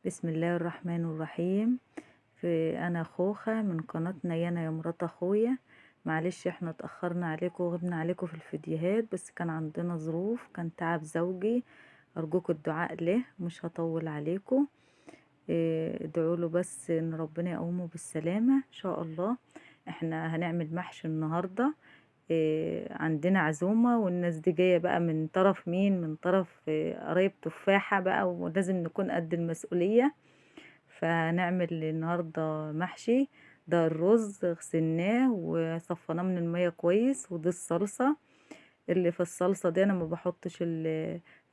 بسم الله الرحمن الرحيم. في انا خوخة من قناة نيانا يا مرات اخويا. معلش احنا اتأخرنا عليكم وغبنا عليكم في الفيديوهات، بس كان عندنا ظروف، كان تعب زوجي. ارجوكم الدعاء له، مش هطول عليكم. ادعوا له بس ان ربنا يقومه بالسلامة ان شاء الله. احنا هنعمل محشي النهاردة. عندنا عزومة، والناس دي جاية بقى من طرف مين؟ من طرف قرايب تفاحة بقى، ولازم نكون قد المسؤولية. فنعمل النهاردة محشي. ده الرز غسلناه وصفناه من المية كويس، ودي الصلصة. اللي في الصلصة دي انا ما بحطش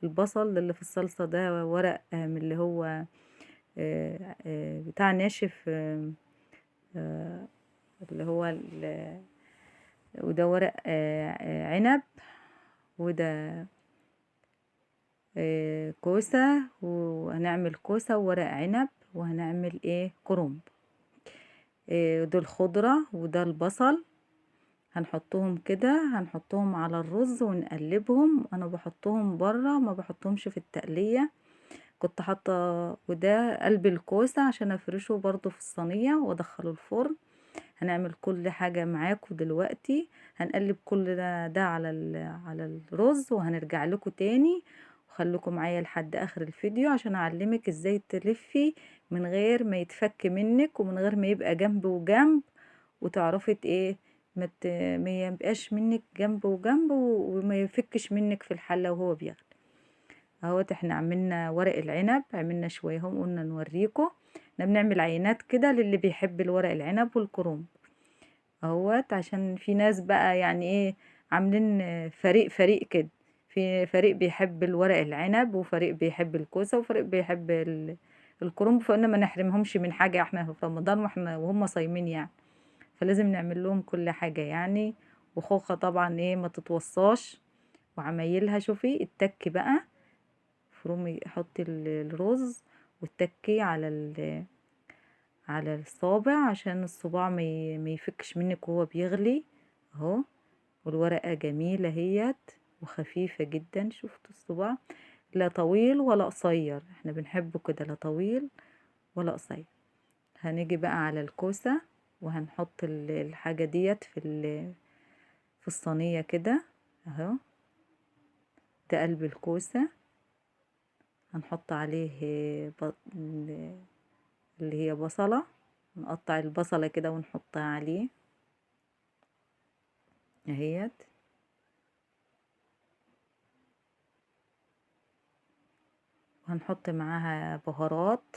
البصل، اللي في الصلصة ده ورق من اللي هو بتاع ناشف، اللي هو وده ورق عنب، وده كوسة، وهنعمل كوسة وورق عنب، وهنعمل ايه كرنب. ده الخضرة وده البصل. هنحطهم كده، هنحطهم على الرز ونقلبهم. انا بحطهم بره، ما بحطهمش في التقلية. كنت حاطة وده قلب الكوسة عشان افرشه برضو في الصينية وادخله الفرن. هنعمل كل حاجة معاكم دلوقتي. هنقلب كل ده على الرز، وهنرجع لكم تاني. وخليكم معايا لحد اخر الفيديو عشان اعلمك ازاي تلفي من غير ما يتفك منك، ومن غير ما يبقى جنب وجنب، وتعرفي ايه ما يبقاش منك جنب وجنب، وما يفكش منك في الحلة وهو بيغلي. اهوت احنا عملنا ورق العنب، عملنا شوية هم قلنا نوريكم. احنا بنعمل عينات كده للي بيحب الورق العنب والكرنب اهوت، عشان في ناس بقى يعني ايه عاملين فريق فريق كده، في فريق بيحب الورق العنب، وفريق بيحب الكوسة، وفريق بيحب الكرنب. فقلنا ما نحرمهمش من حاجة، احنا في رمضان وهم صايمين يعني، فلازم نعمل لهم كل حاجة يعني. وخوخة طبعا ايه ما تتوصاش، وعمايلها شوفي التك بقى، فرومي حطي الرز والتكي على الصابع عشان الصباع ما يفكش منك وهو بيغلي اهو. والورقة جميلة اهيت وخفيفة جدا. شفتوا الصباع لا طويل ولا قصير، احنا بنحبه كده لا طويل ولا قصير. هنيجي بقى على الكوسة، وهنحط الحاجة ديت في الصينية كده اهو. ده قلب الكوسة، هنحط عليه اللي هي بصلة، نقطع البصلة كده ونحطها عليه اهيت. وهنحط معاها بهارات،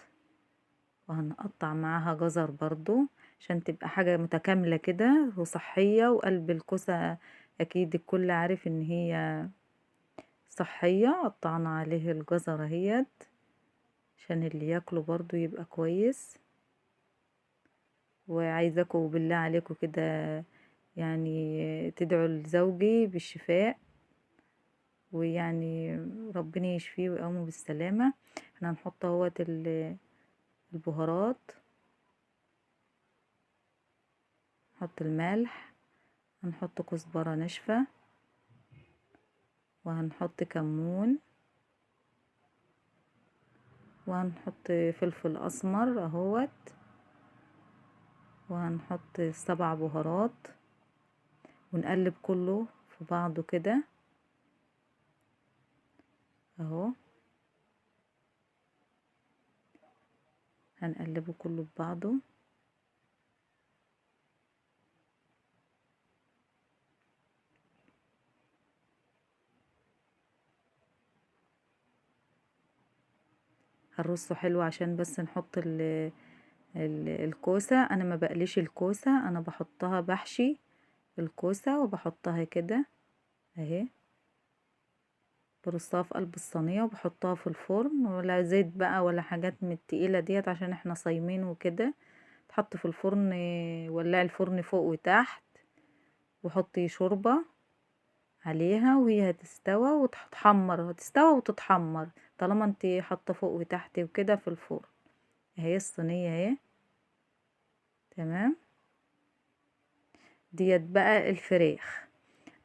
وهنقطع معاها جزر برضو عشان تبقى حاجة متكاملة كده وصحية. وقلب الكوسة اكيد الكل عارف ان هي صحية. قطعنا عليه الجزر اهيت عشان اللي ياكله برضو يبقى كويس. وعايزاكم بالله عليكم كده يعني تدعوا لزوجي بالشفاء، ويعني ربنا يشفيه ويقومه بالسلامة. احنا هنحط اهوت البهارات، نحط الملح، هنحط كزبرة ناشفة، وهنحط كمون، وهنحط فلفل اسمر اهوت، وهنحط 7 بهارات، ونقلب كله في بعضه كده اهو. هنقلبه كله ببعضه. هنرصه حلو عشان بس نحط الكوسة. انا ما بقليش الكوسة، انا بحطها بحشي الكوسة وبحطها كده اهي، برصها في قلب الصينية وبحطها في الفرن، ولا زيت بقى ولا حاجات من التقيلة ديت عشان احنا صايمين وكده. تحط في الفرن، ولعي الفرن فوق وتحت، وحطي شوربة عليها وهي هتستوى وتتحمر، هتستوى وتتحمر طالما انتي حاطه فوق وتحت وكده في الفرن. اهي الصينية اهي تمام. ديت بقى الفراخ،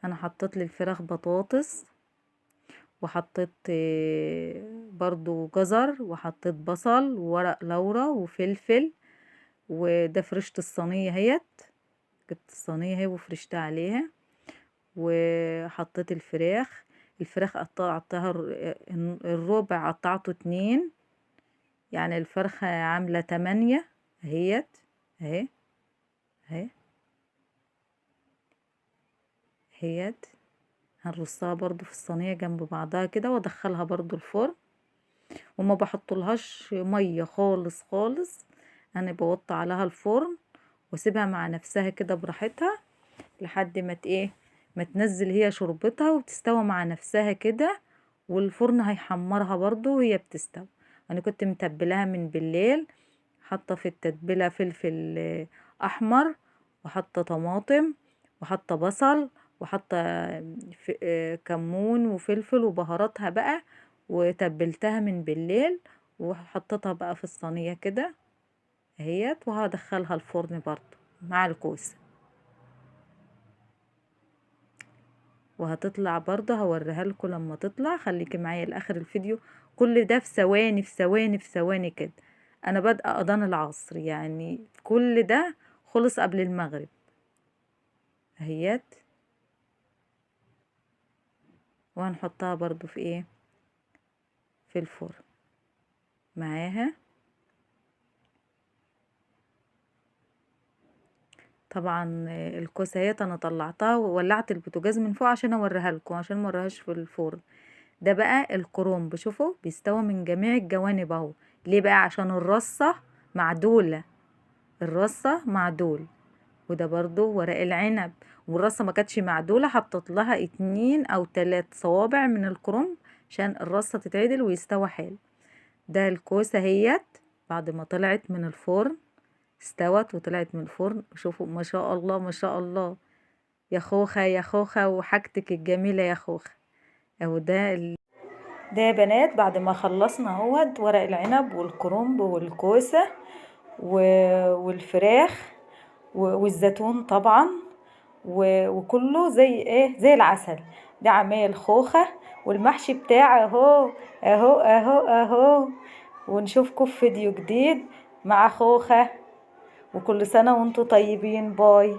انا حطيت للفراخ بطاطس وحطيت برضو جزر، وحطيت بصل وورق لورا وفلفل. وده فرشت الصينية اهيت، جبت الصينية اهي وفرشتها عليها. وحطيت الفراخ، الفراخ قطعتها الربع، قطعته 2، يعني الفرخة عاملة 8 اهيت اهي اهي اهيت. هنرصها برضو في الصينية جنب بعضها كده، وادخلها برضو الفرن. وما بحطلهاش مية خالص خالص، انا بوطي عليها الفرن واسيبها مع نفسها كده براحتها لحد ما ايه ما تنزل هي شوربتها وتستوى مع نفسها كده، والفرن هيحمرها برضو وهي بتستوي. انا كنت متبلاها من بالليل، حاطه في التتبيله فلفل احمر، وحاطه طماطم، وحاطه بصل، وحاطه كمون وفلفل وبهاراتها بقى، وتبلتها من بالليل وحطيتها بقى في الصينيه كده اهيت، وهدخلها الفرن برضو مع الكوسه. وهتطلع برضه هوريها لكم لما تطلع، خليكي معايا لاخر الفيديو. كل ده في ثواني في ثواني في ثواني كده، انا بادئه اذان العصر، يعني كل ده خلص قبل المغرب اهيت. وهنحطها برضو في ايه، في الفرن معاها. طبعا الكوسه اهيت انا طلعتها وولعت البوتاجاز من فوق عشان اوريها لكم، عشان ما اوريهاش في الفرن. ده بقى الكرنب، شوفوا بيستوى من جميع الجوانب اهو. ليه بقى؟ عشان الرصه معدوله، الرصه معدول. وده برضو ورق العنب، والرصه ما كانتش معدوله، حطيت لها 2 او 3 صوابع من الكرنب عشان الرصه تتعدل ويستوى حلو. ده الكوسه اهيت بعد ما طلعت من الفرن، استوت وطلعت من الفرن. شوفوا ما شاء الله ما شاء الله، يا خوخة يا خوخة وحاجتك الجميلة يا خوخة. اهو ده ده يا بنات بعد ما خلصنا اهوت ورق العنب والكرنب والكوسة والفراخ والزيتون طبعا وكله زي ايه، زي العسل. ده عمايل خوخة والمحشي بتاعه اهو اهو اهو اهو. ونشوفكم في فيديو جديد مع خوخة، وكل سنة وانتم طيبين. باي.